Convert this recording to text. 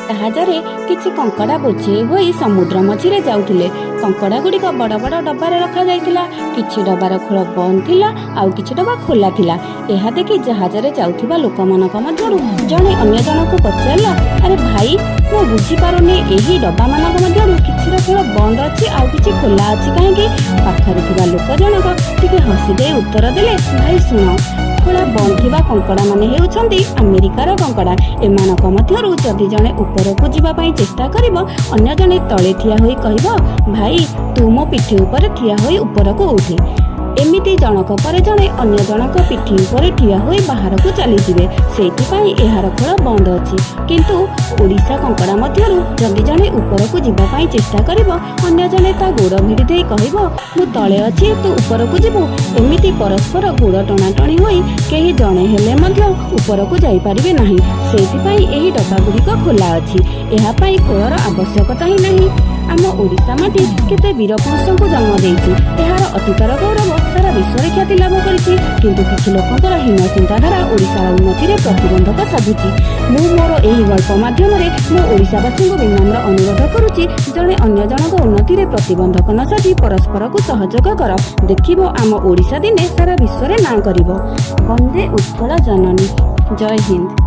ଜାହାଜରେ କିଛି କଙ୍କଡ଼ା ବୋଝେଇ ହୋଇ ସମୁଦ୍ର ମଝିରେ ଯାଉଥିଲେ। କଙ୍କଡ଼ା ଗୁଡ଼ିକ ବଡ଼ ବଡ଼ ଡବାରେ ରଖାଯାଇଥିଲା। କିଛି ଡବାର ଖୋଳ ବନ୍ଦ ଥିଲା, ଆଉ କିଛି ଡବା ଖୋଲା ଥିଲା। ଏହା ଦେଖି ଜାହାଜରେ ଯାଉଥିବା ଲୋକମାନଙ୍କ ମଧ୍ୟରୁ ଜଣେ ଅନ୍ୟ ଜଣକୁ ପଚାରିଲା, "ଆରେ ଭାଇ, ମୁଁ ବୁଝିପାରୁନି, ଏହି ଡବାମାନଙ୍କ ମଧ୍ୟରୁ କିଛିର ଖୋଳ ବନ୍ଦ ଅଛି ଆଉ କିଛି ଖୋଲା ଅଛି କାହିଁକି?" ପାଖରେ ଥିବା ଲୋକ ଜଣକ ଟିକେ ହସିଦେଇ ଉତ୍ତର ଦେଲେ, "ଭାଇ, ଶୁଣ। ଖୋଳା ବନ୍ଦ ଥିବା କଙ୍କଡ଼ାମାନେ ହେଉଛନ୍ତି ଆମେରିକାର କଙ୍କଡ଼ା। ଏମାନଙ୍କ ମଧ୍ୟରୁ ଯଦି ଜଣେ ଉପରକୁ ଯିବା ପାଇଁ ଚେଷ୍ଟା କରିବ, ଅନ୍ୟ ଜଣେ ତଳେ ଠିଆ ହୋଇ କହିବ, 'ଭାଇ, ତୁ ମୋ ପିଠି ଉପରେ ଠିଆ ହୋଇ ଉପରକୁ ଉଠେ।' ଏମିତି ଜଣକ ପରେ ଜଣେ ଅନ୍ୟ ଜଣଙ୍କ ପିଠି ଉପରେ ଠିଆ ହୋଇ ବାହାରକୁ ଚାଲିଯିବେ। ସେଇଥିପାଇଁ ଏହାର ଖୋଳ ବନ୍ଦ ଅଛି। କିନ୍ତୁ ଓଡ଼ିଶା କଙ୍କଡ଼ା ମଧ୍ୟରୁ ଯଦି ଜଣେ ଉପରକୁ ଯିବା ପାଇଁ ଚେଷ୍ଟା କରିବ, ଅନ୍ୟ ଜଣେ ତା ଗୋଡ଼ ଭିଡ଼ି ଦେଇ କହିବ, 'ମୁଁ ତଳେ ଅଛି, ତୁ ଉପରକୁ ଯିବୁ।' ଏମିତି ପରସ୍ପର ଗୋଡ଼ ଟଣାଟଣି ହୋଇ କେହି ଜଣେ ହେଲେ ମଧ୍ୟ ଉପରକୁ ଯାଇପାରିବେ ନାହିଁ। ସେଇଥିପାଇଁ ଏହି ଡବାଗୁଡ଼ିକ ଖୋଲା ଅଛି। ଏହା ପାଇଁ ଖୋଳର ଆବଶ୍ୟକତା ହିଁ ନାହିଁ। ଆମ ଓଡ଼ିଶା ମାଟି କେତେ ବୀରପୁରୁଷଙ୍କୁ ଜନ୍ମ ଦେଇଛି। ଏହାର ଅତୀତର ଗୌରବ ସାରା ବିଶ୍ୱରେ ଖ୍ୟାତି ଲାଭ କରିଛି। କିନ୍ତୁ କିଛି ଲୋକଙ୍କର ହୀନ ଚିନ୍ତାଧାରା ଓଡ଼ିଶାର ଉନ୍ନତିରେ ପ୍ରତିବନ୍ଧକ ସାଜୁଛି। ମୁଁ ମୋର ଏହି ଗଳ୍ପ ମାଧ୍ୟମରେ ମୁଁ ଓଡ଼ିଶାବାସୀଙ୍କୁ ବିନମ୍ର ଅନୁରୋଧ କରୁଛି, ଜଣେ ଅନ୍ୟ ଜଣଙ୍କ ଉନ୍ନତିରେ ପ୍ରତିବନ୍ଧକ ନ ସାଜି ପରସ୍ପରକୁ ସହଯୋଗ କର। ଦେଖିବ, ଆମ ଓଡ଼ିଶା ଦିନେ ସାରା ବିଶ୍ୱରେ ନାଁ କରିବ। ବନ୍ଦେ ଉତ୍କଳ ଜନନୀ। ଜୟ ହିନ୍ଦ।